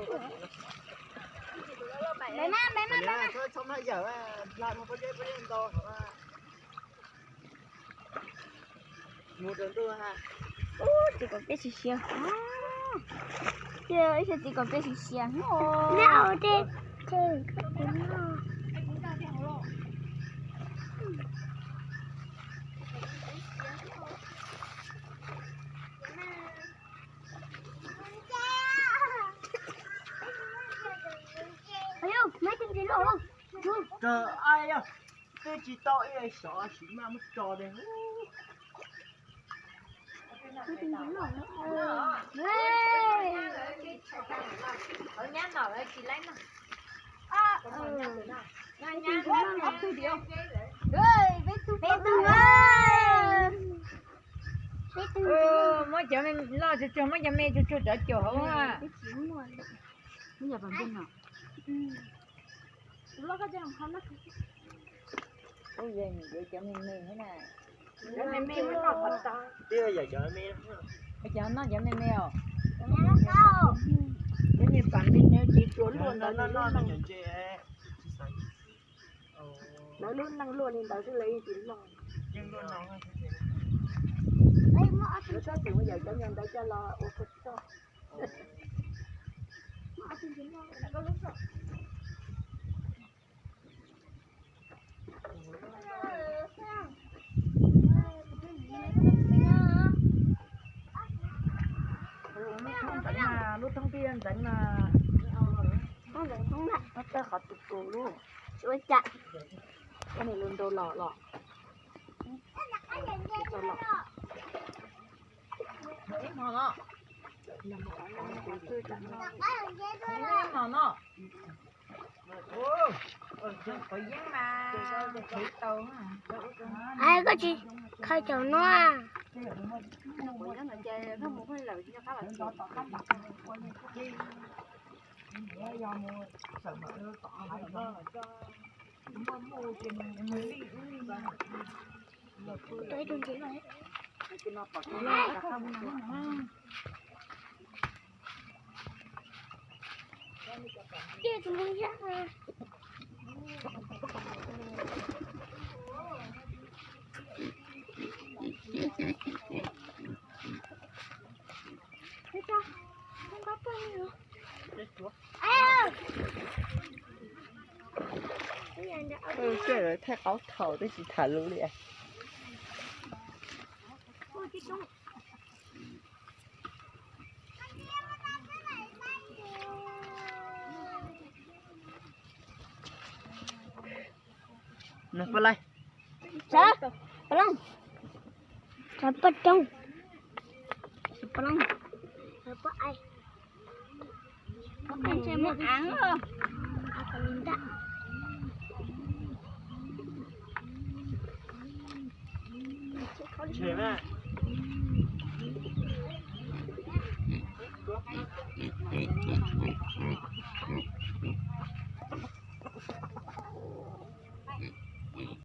Npe mas, npe mas, npe mas. Txhob maj yawm, hla mus pob zeb pob zeb ntau. Ub, txiv kaum peb siav siav. Ib txiv kaum peb siav siav. Twb tsis tau ib xyov sim maj muab tso li. Muab cov loj tsuag tsuag, muab cov me tsuag tsuag rov caum hauv. Cov me me na. Cov noj cov me me os. Cov me pam me me tsis tsuas luaj ntawd no. Lawv lub neej luaj li ntawd xwb lawv yeej tsis loj. Lawv txhob txwm yawm cov nyuag ntawd coj los ua kua txoj. Lub thoob ntxeev mas, lub thoob pib ntxeev mas, thoob ntxeev thoob na, thoob tawg qhov tus tus lub, ua cas, ua niam lus nrau los los. Ai, koj tsis khaws caum no. Thaij qaub thaum twb tsis tham lus li. Nws poj laij. Sawv, poj laij. Sawv poj roob. Sawv poj laij. Sawv poj ai. Poj ai ntshe muaj aav.